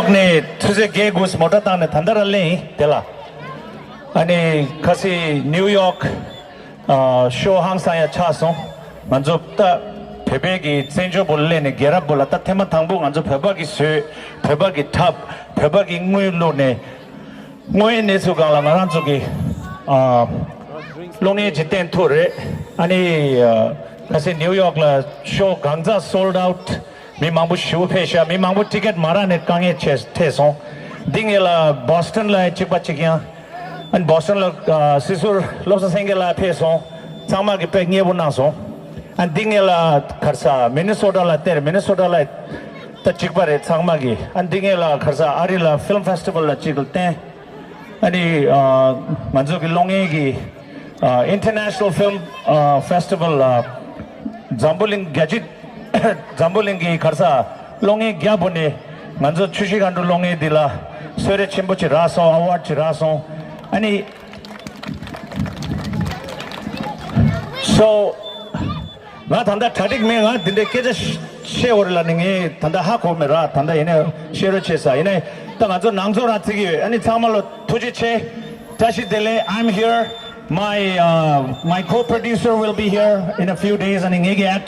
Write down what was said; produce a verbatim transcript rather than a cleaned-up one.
ནས་ཆུ་ཚོད་བརྒྱད་དགུ་མོ་ཊ་བཏང་ནས་ད་ལྟ་ར་སླེབས་ཡིན་དེ་ལ། ཨ་ནི་ཁ་སང་ནིའུ་ཡོག་ཨ་ཤོ་ཧང་སང་ཡ་ཆགས་སོང་། ང་ཚོ་ད་བོད་པའི་གི་བཙན་བྱོལ་པོ་སླེབས་ནས་རྒྱལ་རབས་པོ་ལ་ད་ཐེངས་མ་དང་པོ་ང་ཚོ་བོད་པ་གི་བཟོས་བོད་པ་གི་འཁྲབ་བོད་པ་གི་དངུལ་བླུགས་ནས། དངོས་ཡོད་གནས་ཚུལ་སྒང་ལ་ང་རང་ཚོ་གི་ཨ་གློག་བརྙན་ཅིག་བསྟན་ཐུབ་རེད། ཨ་ནི་ཨ་ཁ་སང་ནིའུ་ཡོག་ལ་ཤོ་གང་ཚ་སོལ་ཌི་ཨའུཊ། མི་མང་པོ་ཞེ་པོ་ཕེབས་ཤག་མི་མང་པོ་ཊི་ཀེ་ཊི་མ་རག་ནས་དཀའ་ངལ་ཆེ་འཕྲད་སོང་། འདི་སྔོན་ལ་བྷོ་སི་ཊོན་ལ་གཅིག་པ་གཅིག་ཡང་། ཨ་ནི་བྷོ་སི་ཊོན་ལ་ཨ་སྲིད་ཟུར་བློ་བཟང་སེང་གེ་ལགས་ཕེབས་སོང་། ཚང་མ་གིས་དཔེ་མཉེས་པོ་གནང་སོང་། ཨ་ནི་འདི་སྔོན་ལ་ག་རེ་ཟ་མི་ནི་སོ་ཊ་ལ་བལྟས། མི་ནི་སོ་ཊ་ལ་ད་གཅིག་པ་རེད་ཚང་མ་གིས། ཨ་ནི་འདི་སྔོན་ལ་ག་རེ་ཟ་ཨ་རི་ལ་ཕིལམ་ཕེ་སི་ཊི་བལ་ལ་གཅིག་ལ་བསྟན། ཨ་ནི་ཨ་ང་ཚོ་གི་གློག་བརྙན་གྱི་ཨ་International Film ཨ་Festival ཨ་འཛམ་བུ་གླིང་རྒྱལ་སྤྱི་འཛམ་བུ་གླིང་གི་ག་རེ་ཟ་གློག་བརྙན་རྒྱལ་པོ་ནས་ང་ཚོ་ཆུ་བཞི་སྒང་དྲུག་གློག་བརྙན་འདི་ལ་གསོལ་རས་ཆེན་པོ་ཅིག་རག་སོང་། ཨ་ཝཱཌ་ཅིག་རག་སོང་། ཨ་ནི་སོ། ང་ད་ལྟ་གྲ་སྒྲིག་མེད། ང་འདི་འདྲའི་སྐད་ཆ་བཤད་འོ་རེད་ལ་ནི་ངས་ད་ལྟ་ཧ་གོ་མེད་ར། ད་ལྟ་ཡིན་ནའི་བཤད་རོགས་བྱེད་ས། ཡིན་ནའི་ད་ང་ཚོ་ནང་ཚོགས་རང་བརྩི་གི་ཡོད། ཨ་ནི་ཚང་མ་ལ་ཐུགས་རྗེ་ཆེ། བཀྲ་ཤིས་བདེ་ལེགས། I'm here. My uh, my co-producer will be here in a few days. ཨ་ནི་ངེད་ཀྱི་ཨེག་ཊར